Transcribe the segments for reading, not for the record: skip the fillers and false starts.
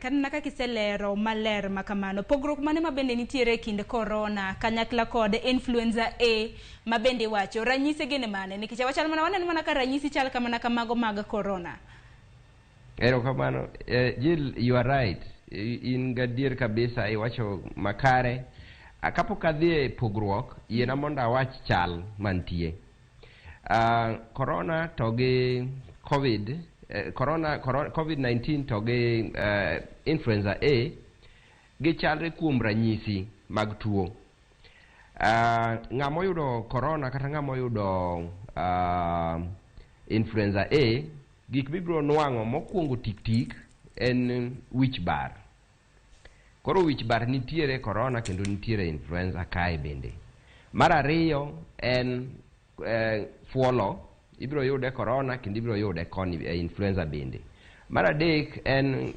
Kanena kaka iselero maler ma kamano. Pogruok mane ma bende nitiere e kind corona kanyakla kod influenza A ma bende iwacho? Ranyisi gin mane? Nikech wachal mana waneno mana ka ranyisi chal kamana kamago mag corona. Erokamano. Jill, you are right. In gadier kabisa iwacho makare. Kapok adhi e pogruok, yiena mondo awach chal mantie. Corona to gi COVID, corona, corona, COVID-19 to gi influenza A gichalre kuom ranyisi mag tuo. Ng'ama oyudo corona kata ng'ama oyudo influenza A, gik mibiro nwang'o mokwongo tik tik en wich bar. Koro wich bar nitiere corona kendo nitiere influenza kae bende. Mar ariyo en fuolo, ibiro yude corona kendo ibiro yude koni e influenza bende. Mar adek en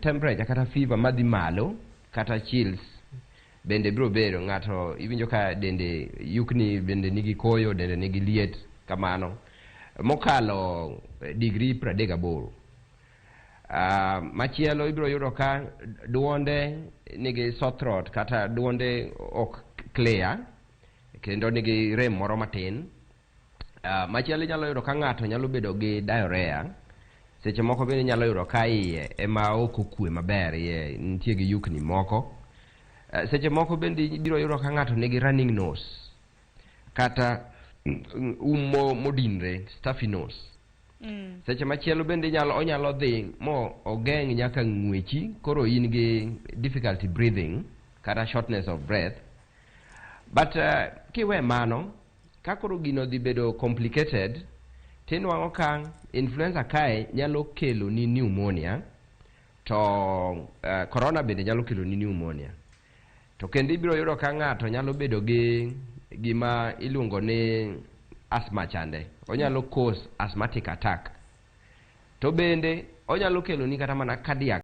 temperature kata fever madhi malo kata chills bende biro bedo ng'ato iwinjo ka dende yukni bende nigi koyo dende nigi liet kamano mokalo degree 38. Machielo ibiro yudo ka duonde nigi sore throat kata duonde ok clear kendo nigi rem moro matin. Machielo inyalo yudo ka ng'ato nyalo bedo gi diarrhea. Seche moko bende inyalo yudo ka iye ema ok okwe maber, iye nitie gi yukni moko. Seche moko bende ibiro yudo ka ng'ato nigi running nose kata um modinre, stuffy nose. Seche machielo bende onyalo dhi mo ogeng' nyaka ng'wechi, koro in gi difficulty breathing kata shortness of breath. But kiwe mano, ka koro gino dhi bedo complicated, tinwang'o ka influenza kae nyalo kelo ni pneumonia, to corona bende nyalo kelo ni pneumonia. To kendo ibiro yudo ka ng'ato nyalo bedo gi gima iluongo ni asthma chande. Onyalo cause asthmatic attack. To bende onyalo kelo ni kata mana cardiac